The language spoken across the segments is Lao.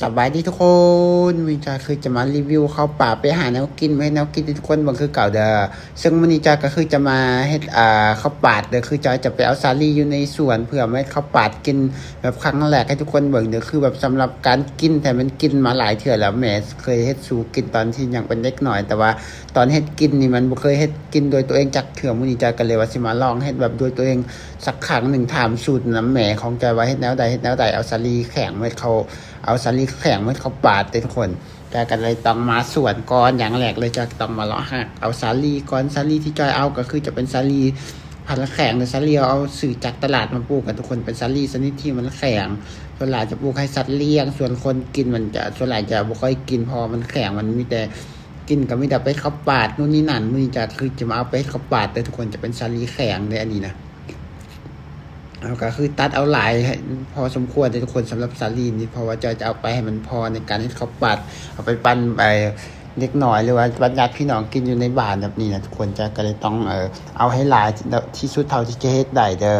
ສະບາຍດີທຸກຄົນ, ມື້ນີ້ຈອຍຄືຈະມາຣີວິວເຂົ້າປ່າ ໄປຫາແນວກິນ ມາເຮັດແນວກິນໃຫ້ທຸກຄົນເບິ່ງຄືເກົ່າເດີ. ເຊິ່ງມື້ນີ້ຈອຍກໍຄືຈະມາເຮັດ ອ່າ ເຂົ້າປາດເດີ. ຄືຈອຍຈະໄປເອົາສາລີຢູ່ໃນສວນ ເພື່ອມາເຮັດເຂົ້າປາດກິນແບບຄັ້ງແລກໃຫ້ທຸກຄົນເບິ່ງເດີ. ຄືແບບສຳລັບການກິນ ແຕ່ມັນກິນມາຫຼາຍເທື່ອແລ້ວ, ແມ່ເຄີຍເຮັດສູ່ກິນຕອນທີ່ຍັງເປັນເດັກນ້ອຍ, ແຕ່ວ່າຕອນເຮັດກິນນີ້ມັນບໍ່ເຄີຍເຮັດກິນໂດຍຕົວເອງຈັກເທື່ອ. ມື້ນີ້ຈອຍກໍເລີຍວ່າຊິມາລອງເຮັດແບບໂດຍຕົວເອງ ສັກຄັ້ງໜຶ່ງ. ຖາມສູດນຳແມ່ຂອງຈອຍວ່າເຮັດແນວໃດ ເຮັດແນວໃດ ເອົາສາລີແຂງເມັດເຂົ້າ ເອົາສາລີແຂງເມັດເຂົ້າປາດເດ້ທຸກຄົນ. ຈອຍກໍເລີຍຕ້ອງມາສວນກ່ອນ. ຢ່າງແລກເລີຍຈອຍກໍຕ້ອງມາເລາະຫາເອົາສາລີກ່ອນ. ສາລີທີ່ຈອຍເອົາກໍຄືຈະເປັນສາລີພັນແຂງ ຫຼືສາລີເອົາຊື້ຈາກຕະຫຼາດມາປູກກັນທຸກຄົນ. ເປັນສາລີຊະນິດທີ່ມັນແຂງ, ສ່ວນຫຼາຍຈະປູກໃຫ້ສັດລ້ຽງ, ສ່ວນຄົນກິນມັນຈະ ສ່ວນຫຼາຍຈະບໍ່ຄ່ອຍກິນ ເພາະວ່າມັນແຂງ, ມັນມີແຕ່ ກິນກໍມີແຕ່ໄປເຮັດເຂົ້າປາດໂນ່ນນີ້ນັ້ນ. ມື້ນີ້ຈະຄືຈະມາເອົາໄປເຮັດເຂົ້າປາດເດີທຸກຄົນ, ຈະເປັນສາລີແຂງເດ້ອັນນີ້ນະ. ເຮົາກໍຄືຕັດເອົາຫຼາຍໃຫ້ພໍສົມຄວນເດ້ທຸກຄົນ, ສຳລັບສາລີນີ້ ເພາະວ່າຈະ ຈະເອົາໄປໃຫ້ມັນພໍໃນການເຮັດເຂົ້າປາດ ເອົາໄປປັນໃຫ້ເດັກນ້ອຍ ຫຼືວ່າປັນຍາດພີ່ນ້ອງກິນຢູ່ໃນບ້ານແບບນີ້ນະທຸກຄົນ. ຈະກໍເລີຍຕ້ອງ ເອີ ເອົາໃຫ້ຫຼາຍທີ່ສຸດເທົ່າທີ່ຈະເຮັດໄດ້ເດີ.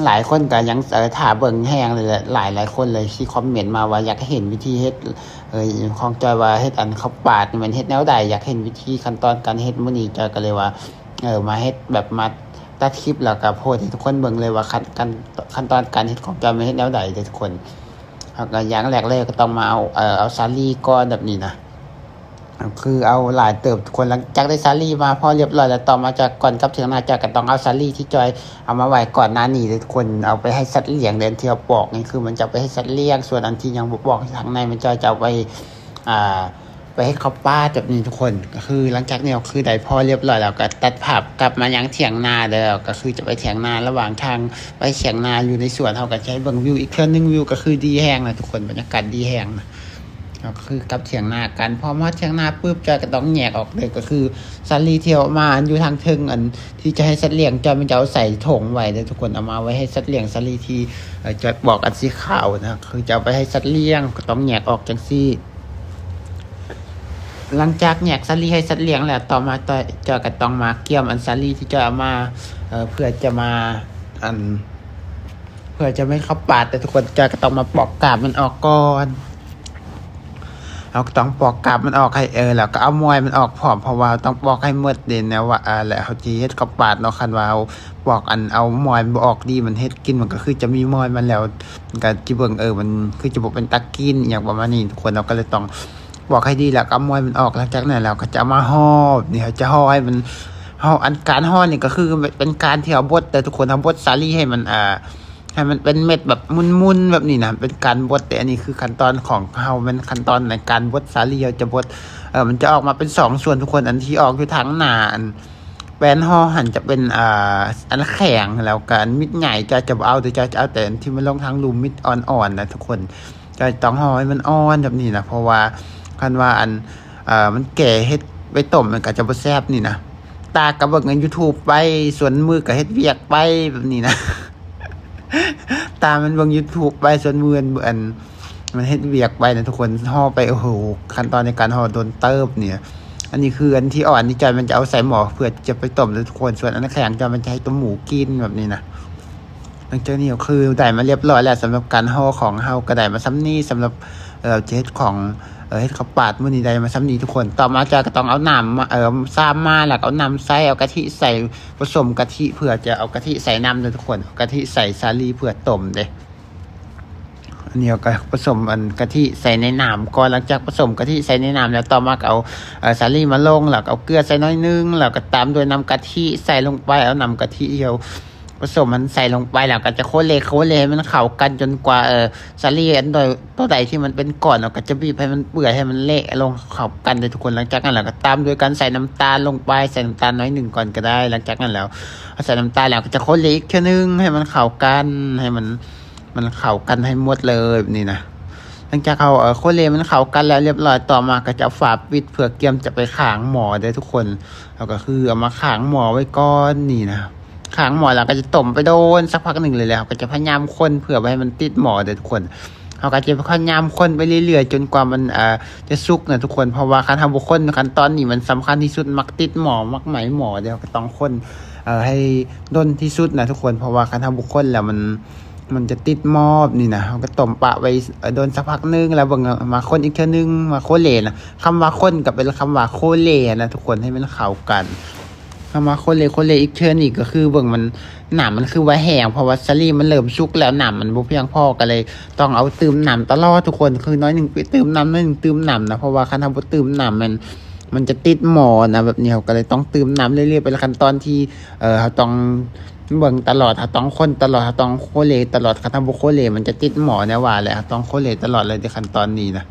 ຫຼາຍຄົນກໍຍັງ ເອີ ຖ້າເບິ່ງແຮງເລີຍແຫຼະ, ຫຼາຍໆຄົນເລີຍທີ່ຄອມເມັນມາວ່າຢາກເຫັນວິທີເຮັດ ເອີ ຂອງຈອຍວ່າເຮັດອັນເຂົ້າປາດນີ້ມັນເຮັດແນວໃດ, ຢາກເຫັນວິທີຂັ້ນຕອນການເຮັດ. ມື້ນີ້ຈອຍກໍເລີຍວ່າ ເອີ ມາເຮັດແບບມາຕັດຄລິບ ແລ້ວກໍໂພສໃຫ້ທຸກຄົນເບິ່ງເລີຍວ່າຂັ້ນ ຂັ້ນ ຂັ້ນຕອນການເຮັດຂອງຈອຍມັນເຮັດແນວໃດເດີທຸກຄົນ. ເຮົາກໍຢ່າງແລກເລີຍກໍຕ້ອງມາເອົາ ເອີ ເອົາສາລີກ່ອນແບບນີ້ນະ. ຄືເອົາຫຼາຍເຕີບທຸກຄົນ. ຫຼັງຈາກໄດ້ສາລີມາພໍລຽບຮ້ອຍແລ້ວ, ຕໍ່ມາຈອຍກ່ອນກັບຖຽງນາ ຈອຍກໍຕ້ອງເອົາສາລີທີ່ຈອຍເອົາມາໄວ້ກ່ອນໜ້ານີ້ເດີທຸກຄົນ, ເອົາໄປໃຫ້ສັດລ້ຽງເດ້. ອັນທີ່ເຮົາປອກນີ້ຄືມັນຈະເອົາໄປໃຫ້ສັດລ້ຽງ, ສ່ວນອັນທີ່ຍັງບໍ່ປອກທາງໃນ ມັນຈອຍຈະເອົາໄປ ອ່າ ໄປເຮັດເຂົ້າປາດແບບນີ້ທຸກຄົນ. ກໍຄືຫຼັງຈາກນີ້ຄືໄດ້ພໍລຽບຮ້ອຍແລ້ວ ກໍຕັດພາບກັບມາຍັງຖຽງນາເດີ. ກໍຄືຈະໄປຖຽງນາ, ລະຫວ່າງທາງໄປຖຽງນາຢູ່ໃນສວນ ເຮົາກໍຈະໃຫ້ເບິ່ງວິວອີກເທື່ອໜຶ່ງ. ວິວກໍຄືດີແຮງນະທຸກຄົນ, ບັນຍາກາດດີແຮງນະ. ກໍຄືກັບຖຽງນາກັນ, ພໍມາຖຽງນາປຶບ ຈອຍກໍຕ້ອງແຍກອອກເດີ. ກໍຄືສາລີທີ່ເອົາມາຢູ່ທາງເທິງ ອັນທີ່ຈະໃຫ້ສັດລ້ຽງ ຈອຍມັນຈະເອົາໃສ່ຖົງໄວ້ເດີທຸກຄົນ, ເອົາມາໄວ້ໃຫ້ສັດລ້ຽງ. ສາລີທີ່ ເອີ ຈອຍປອກອັນສີຂາວນະ ຄືຈະເອົາໄປໃຫ້ສັດລ້ຽງ, ກໍຕ້ອງແຍກອອກຈັ່ງຊີ້. ຫຼັງຈາກແຍກສາລີໃຫ້ສັດລ້ຽງແລ້ວ, ຕໍ່ມາຈອຍ ຈອຍກໍຕ້ອງມາກຽມອັນສາລີທີ່ຈອຍເອົາມາ ເອີ ເພື່ອຈະມາ ອັນ ເພື່ອຈະໄປເຮັດເຂົ້າປາດເດີທຸກຄົນ. ຈອຍກໍຕ້ອງມາປອກກາບມັນອອກກ່ອນ, ເຮົາກໍຕ້ອງປອກກາບມັນອອກໃຫ້ ເອີ ແລ້ວກໍເອົາມອຍມັນອອກພ້ອມ, ເພາະວ່າເຮົາຕ້ອງປອກໃຫ້ໝົດເດ້ ແນວວ່າ ອ່າ ແລະເຮົາຊິເຮັດເຂົ້າປາດເນາະ. ຄັນວ່າເຮົາປອກ ອັນ ເອົາມອຍມັນບໍ່ອອກດີ, ມັນເຮັດກິນ ມັນກໍຄືຈະມີມອຍມັນແລ້ວ ມັນກໍຊິເບິ່ງ ເອີ ມັນຄືຈະບໍ່ເປັນຕາກິນ ອີ່ຫຍັງປະມານນີ້ທຸກຄົນ. ເຮົາກໍເລີຍຕ້ອງປອກໃຫ້ດີ ແລ້ວກໍເອົາມອຍມັນອອກ. ຫຼັງຈາກນັ້ນແລ້ວກໍຈະເອົາມາຫໍ່ນີ້, ເຮົາຈະຫໍ່ໃຫ້ມັນ ເຮົາ ອັນການຫໍ່ນີ້ກໍຄືເປັນການທີ່ເຮົາບົດເດີທຸກຄົນ, ເຮົາບົດສາລີໃຫ້ມັນ ອ່າ ໃຫ້ມັນເປັນເມັດແບບໝຸ່ນໆແບບນີ້ນະ, ເປັນການບົດ. ແຕ່ອັນນີ້ຄືຂັ້ນຕອນຂອງເຮົາ, ແມ່ນຂັ້ນຕອນໃນການບົດສາລີ. ເຮົາຈະບົດ ເອີ ມັນຈະອອກມາເປັນສອງສ່ວນທຸກຄົນ, ອັນທີ່ອອກຢູ່ທາງໜ້າ ອັນ ແປ້ນຫໍ່ຫັ້ນຈະເປັນ ອ່າ ອັນແຂງ, ແລ້ວກໍອັນມິດໃຫຍ່ຈອຍຈະບໍ່ເອົາເດີ, ຈອຍຈະເອົາແຕ່ອັນທີ່ມັນລົງທາງລຸ່ມ, ມິດອ່ອນໆນະທຸກຄົນ. ຈອຍຕ້ອງຫໍ່ໃຫ້ມັນອ່ອນແບບນີ້ນະ, ເພາະວ່າຄັນວ່າ ອັນ ເອີ ມັນແກ່ເຮັດໄປຕົ້ມ ມັນກໍຈະບໍ່ແຊບນີ້ນະ. ຕາກໍເບິ່ງໃນ YouTube ໄປ, ສ່ວນມືກໍເຮັດວຽກໄປແບບນີ້ນະ. ຕາມັນເບິ່ງ YouTube ໄປ, ສ່ວນມື ອັນ ມັນເຮັດວຽກໄປນະທຸກຄົນ, ຫໍ່ໄປ. ໂອ້ໂຫ ຂັ້ນຕອນໃນການຫໍ່ດົນເຕີບນີ້. ອັນນີ້ຄືອັນທີ່ອ່ອນນີ້ ຈອຍມັນຈະເອົາໃສ່ໝໍ້ເພື່ອຈະໄປຕົ້ມເດີທຸກຄົນ, ສ່ວນອັນແຂງ ຈອຍມັນຈະໃຫ້ໂຕໝູກິນແບບນີ້ນະ. ຫຼັງຈາກນີ້ກໍຄືໄດ້ມາລຽບຮ້ອຍແລ້ວ, ສຳລັບການຫໍ່ຂອງເຮົາກໍໄດ້ມາສ່ຳນີ້. ສຳລັບ ເອີ ຈະເຮັດຂອງ ເອີ ເຮັດເຂົ້າປາດມື້ນີ້ໄດ້ມາສ່ຳນີ້ທຸກຄົນ. ຕໍ່ມາຈອຍກໍຕ້ອງເອົານ້ຳມາ ເອີ ຊາມມາ ແລ້ວກໍເອົານ້ຳໃສ່, ເອົາກະທິໃສ່, ປະສົມກະທິ ເພື່ອຈະເອົາກະທິໃສ່ນຳເດີທຸກຄົນ, ເອົາກະທິໃສ່ສາລີເພື່ອຕົ້ມເດ້. ອັນນີ້ເຮົາກໍປະສົມອັນກະທິໃສ່ໃນນ້ຳກ່ອນ. ຫຼັງຈາກປະສົມກະທິໃສ່ໃນນ້ຳແລ້ວ, ຕໍ່ມາກໍເອົາ ເອີ ສາລີມາລົງ, ແລ້ວກໍເອົາເກືອໃສ່ໜ້ອຍໜຶ່ງ, ແລ້ວກໍຕາມດ້ວຍນ້ຳກະທິໃສ່ລົງໄປ. ເອົານ້ຳກະທິທີ່ເຮົາປະສົມມັນໃສ່ລົງໄປ, ແລ້ວກໍຈະໂຄເລໂຄເລໃຫ້ມັນເຂົ້າກັນຈົນກວ່າ ເອີ ສາລີອັນໂຕໃດທີ່ມັນເປັນກ້ອນ, ເຮົາກໍຈະບີບໃຫ້ມັນເປື່ອຍ ໃຫ້ມັນເລະລົງເຂົ້າກັນເດີທຸກຄົນ. ຫຼັງຈາກນັ້ນແລ້ວກໍຕາມດ້ວຍການໃສ່ນ້ຳຕານລົງໄປ, ໃສ່ນ້ຳຕານໜ້ອຍໜຶ່ງກ່ອນກໍໄດ້. ຫຼັງຈາກນັ້ນແລ້ວ ເຮົາໃສ່ນ້ຳຕານແລ້ວ ກໍຈະໂຄເລອີກເທື່ອໜຶ່ງ ໃຫ້ມັນເຂົ້າກັນ, ໃຫ້ມັນ ມັນເຂົ້າກັນໃຫ້ໝົດເລີຍແບບນີ້ນະ. ຫຼັງຈາກເຮົາ ເອີ ໂຄເລມັນເຂົ້າກັນແລ້ວລຽບຮ້ອຍ, ຕໍ່ມາກໍຈະເອົາຝາປິດເພື່ອກຽມຈະໄປຂ້າງໝໍ້ເດີທຸກຄົນ. ເຮົາກໍຄືເອົາມາຂ້າງໝໍ້ໄວ້ກ່ອນນີ້ນະ. ຂ້າງໝໍ້ແລ້ວກໍຈະຕົ້ມໄປໂດນສັກພັກໜຶ່ງເລີຍ, ແລ້ວເຮົາກໍຈະພະຍາຍາມຄົນເພື່ອບໍ່ໃຫ້ມັນຕິດໝໍ້ເດີທຸກຄົນ. ເຮົາກໍຈະພະຍາຍາມຄົນໄປເລື້ອຍໆ ຈົນກວ່າມັນ ເອີ ຈະສຸກນະທຸກຄົນ, ເພາະວ່າຄັນເຮົາບໍ່ຄົນ ຂັ້ນຕອນນີ້ມັນສຳຄັນທີ່ສຸດ, ມັກຕິດໝໍ້ ມັກໄໝ້ໝໍ້ເດ້. ເຮົາກໍຕ້ອງຄົນ ເອີ ໃຫ້ດົນທີ່ສຸດນະທຸກຄົນ, ເພາະວ່າຄັນເຮົາບໍ່ຄົນແລ້ວມັນ ມັນຈະຕິດໝໍ້ແບບນີ້ນະ. ເຮົາກໍຕົ້ມປະໄວ້ ເອີ ດົນສັກພັກໜຶ່ງ ແລ້ວເບິ່ງມາຄົນອີກເທື່ອໜຶ່ງ ມາໂຄເລນະ. ຄຳວ່າຄົນກໍເປັນຄຳວ່າໂຄເລນະທຸກຄົນ ໃຫ້ມັນເຂົ້າກັນ. ຄຳວ່າໂຄເລ ໂຄເລອີກເທື່ອນີ້ກໍຄືເບິ່ງມັນ ນ້ຳມັນຄືວ່າແຫ້ງ ເພາະວ່າສາລີມັນເລີ່ມສຸກແລ້ວ ນ້ຳມັນບໍ່ພຽງພໍ ກໍເລີຍຕ້ອງເອົາຕື່ມນ້ຳຕະຫຼອດທຸກຄົນ ຄືໜ້ອຍໜຶ່ງຕື່ມນ້ຳ ໜ້ອຍໜຶ່ງຕື່ມນ້ຳນະ ເພາະວ່າຄັນເຮົາບໍ່ຕື່ມນ້ຳ ມັນ ມັນຈະຕິດໝໍ້ນະ. ແບບນີ້ເຮົາກໍເລີຍຕ້ອງຕື່ມນ້ຳເລື້ອຍໆ ເປັນຂັ້ນຕອນທີ່ ເອີ ເຮົາຕ້ອງເບິ່ງຕະຫຼອດ ເຮົາຕ້ອງຄົນຕະຫຼອດ ເຮົາຕ້ອງໂຄເລຕະຫຼອດ. ຄັນເຮົາບໍ່ໂຄເລ ມັນຈະຕິດໝໍ້ແນວວ່າແຫຼະ ເຮົາຕ້ອງໂຄເລຕະຫຼອດເລີຍໃນຂັ້ນຕອນນີ້ນະ.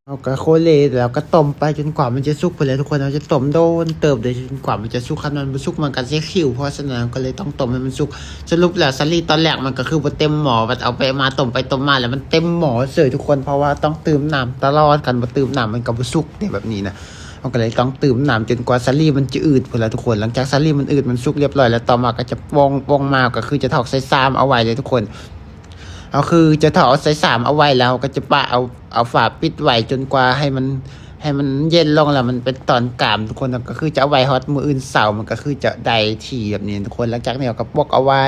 ເຮົາກໍໂຄເລແລ້ວກໍຕົ້ມໄປຈົນກວ່າມັນຈະສຸກພຸ້ນແຫຼະທຸກຄົນ. ເຮົາຈະຕົ້ມໂດນເຕີບເລີຍຈົນກວ່າມັນຈະສຸກ. ຄັນມັນບໍ່ສຸກມັນກໍຊິຂິວ ເພາະສະນັ້ນເຮົາກໍເລີຍຕ້ອງຕົ້ມໃຫ້ມັນສຸກ. ສະຫຼຸບແລ້ວສາລີຕອນແລກມັນກໍຄືບໍ່ເຕັມໝໍ້ ບັດເອົາໄປມາຕົ້ມໄປຕົ້ມມາແລ້ວມັນເຕັມໝໍ້ເສີຍທຸກຄົນ ເພາະວ່າຕ້ອງຕື່ມນ້ຳຕະຫຼອດ ຄັນບໍ່ຕື່ມນ້ຳມັນກໍບໍ່ສຸກເດ້ ແບບນີ້ນະ. ເຮົາກໍເລີຍຕ້ອງຕື່ມນ້ຳຈົນກວ່າສາລີມັນຈະອືດພຸ້ນລະທຸກຄົນ. ຫຼັງຈາກສາລີມັນອືດ ມັນສຸກລຽບຮ້ອຍແລ້ວ ຕໍ່ມາກໍຈະປ່ອງ ປ່ອງມາກໍຄືຈະຖອກໃສ່ຊາມເອົາໄວ້ເລີຍທຸກຄົນ. ເຮົາຄືຈະຖອກເອົາໃສ່ຊາມເອົາໄວ້ແລ້ວ ເຮົາກໍຈະປະເອົາ ເອົາຝາປິດໄວ້ຈົນກວ່າໃຫ້ມັນ ໃຫ້ມັນເຢັນລົງແລ້ວ ມັນເປັນຕອນກາມທຸກຄົນ. ກໍຄືຈະເອົາໄວ້ຮອດມື້ອື່ນເຊົ້າ ມັນກໍຄືຈະໄດ້ທີ່ແບບນີ້ທຸກຄົນ. ຫຼັງຈາກນີ້ເຮົາກໍປົກເອົາໄວ້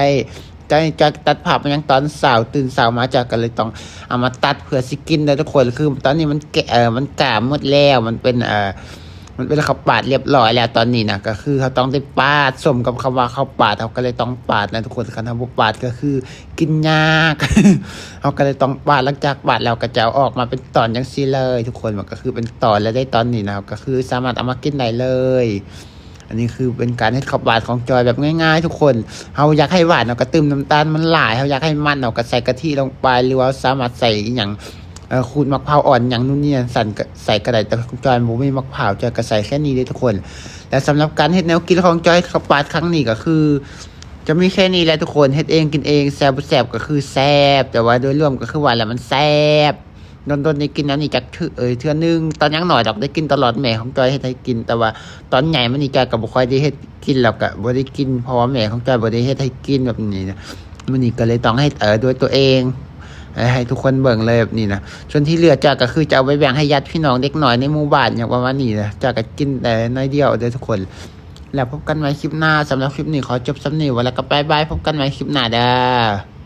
ຈອຍ ຈອຍຕັດພາບມາຍັງຕອນເຊົ້າ ຕື່ນເຊົ້າມາຈອຍກໍເລີຍຕ້ອງເອົາມາຕັດເພື່ອຊິກິນເດີທຸກຄົນ. ຄືຕອນນີ້ມັນແກະ ເອີ ມັນກາມໝົດແລ້ວ ມັນເປັນ ເອີ ມັນເປັນເຂົ້າປາດລຽບຮ້ອຍແລ້ວຕອນນີ້ນະ. ກໍຄືເຮົາຕ້ອງໄດ້ປາດ ສົມກັບຄຳວ່າເຂົ້າປາດ ເຮົາກໍເລີຍຕ້ອງປາດນະທຸກຄົນ. ຄັນເຮົາບໍ່ປາດກໍຄືກິນຍາກ ເຮົາກໍເລີຍຕ້ອງປາດ. ຫຼັງຈາກປາດແລ້ວກໍຈະເອົາອອກມາເປັນຕອນຈັ່ງຊີ້ເລີຍທຸກຄົນ. ມັນກໍຄືເປັນຕອນແລ້ວເດ້ຕອນນີ້ນະ ເຮົາກໍຄືສາມາດເອົາມາກິນໄດ້ເລີຍ. ອັນນີ້ຄືເປັນການເຮັດເຂົ້າປາດຂອງຈອຍແບບງ່າຍໆທຸກຄົນ. ເຮົາຢາກໃຫ້ຫວານເຮົາກໍຕື່ມນ້ຳຕານມັນຫຼາຍ ເຮົາຢາກໃຫ້ມັນເຮົາກໍໃສ່ກະທິລົງໄປ ຫຼືວ່າເຮົາສາມາດໃສ່ອີ່ຫຍັງ ເອີ ຂູດໝາກພ້າວອ່ອນຫຍັງນູ່ນນີ້ນັ້ນ ໃສ່ກໍໄດ້. ແຕ່ຂອງຈອຍບໍ່ມີໝາກພ້າວ ຈອຍກໍໃສ່ແຄ່ນີ້ເດ້ທຸກຄົນ. ແລະສຳລັບການເຮັດແນວກິນຂອງຈອຍເຂົ້າປາດຄັ້ງນີ້ກໍຄືຈະມີແຄ່ນີ້ແຫຼະທຸກຄົນ. ເຮັດເອງກິນເອງ ແຊບບໍ່ແຊບກໍຄືແຊບ ແຕ່ວ່າໂດຍລວມກໍຄືວ່າແຫຼະມັນແຊບ. ດົນໆໄດ້ກິນແນວນີ້ຈັກເທື່ອ ເອີ ເທື່ອໜຶ່ງ. ຕອນຍັງນ້ອຍດອກໄດ້ກິນຕະຫຼອດ ແມ່ຂອງຈອຍເຮັດໃຫ້ກິນ ແຕ່ວ່າຕອນໃຫຍ່ມານີ້ຈອຍກໍບໍ່ຄ່ອຍໄດ້ເຮັດກິນ ແລ້ວກໍບໍ່ໄດ້ກິນ ເພາະວ່າແມ່ຂອງຈອຍບໍ່ໄດ້ເຮັດໃຫ້ກິນແບບນີ້ນະ. ມື້ນີ້ກໍເລີຍຕ້ອງເຮັດ ເອີ ດ້ວຍຕົວເອງ ໃຫ້ ໃຫ້ທຸກຄົນເບິ່ງເລີຍແບບນີ້ນະ. ສ່ວນທີ່ເຫຼືອຈອຍກໍຄືຈະເອົາໄປແບ່ງໃຫ້ຍາດພີ່ນ້ອງເດັກນ້ອຍໃນໝູ່ບ້ານຫຍັງປະມານນີ້ນະ. ຈອຍກໍກິນແຕ່ໜ້ອຍດຽວເດີທຸກຄົນ. ແລ້ວພົບກັນໃໝ່ຄລິບໜ້າ. ສຳລັບຄລິບນີ້ຂໍຈົບສ່ຳນີ້ ແລ້ວກໍບາຍບາຍ ພົບກັນໃໝ່ຄລິບໜ້າເດີ.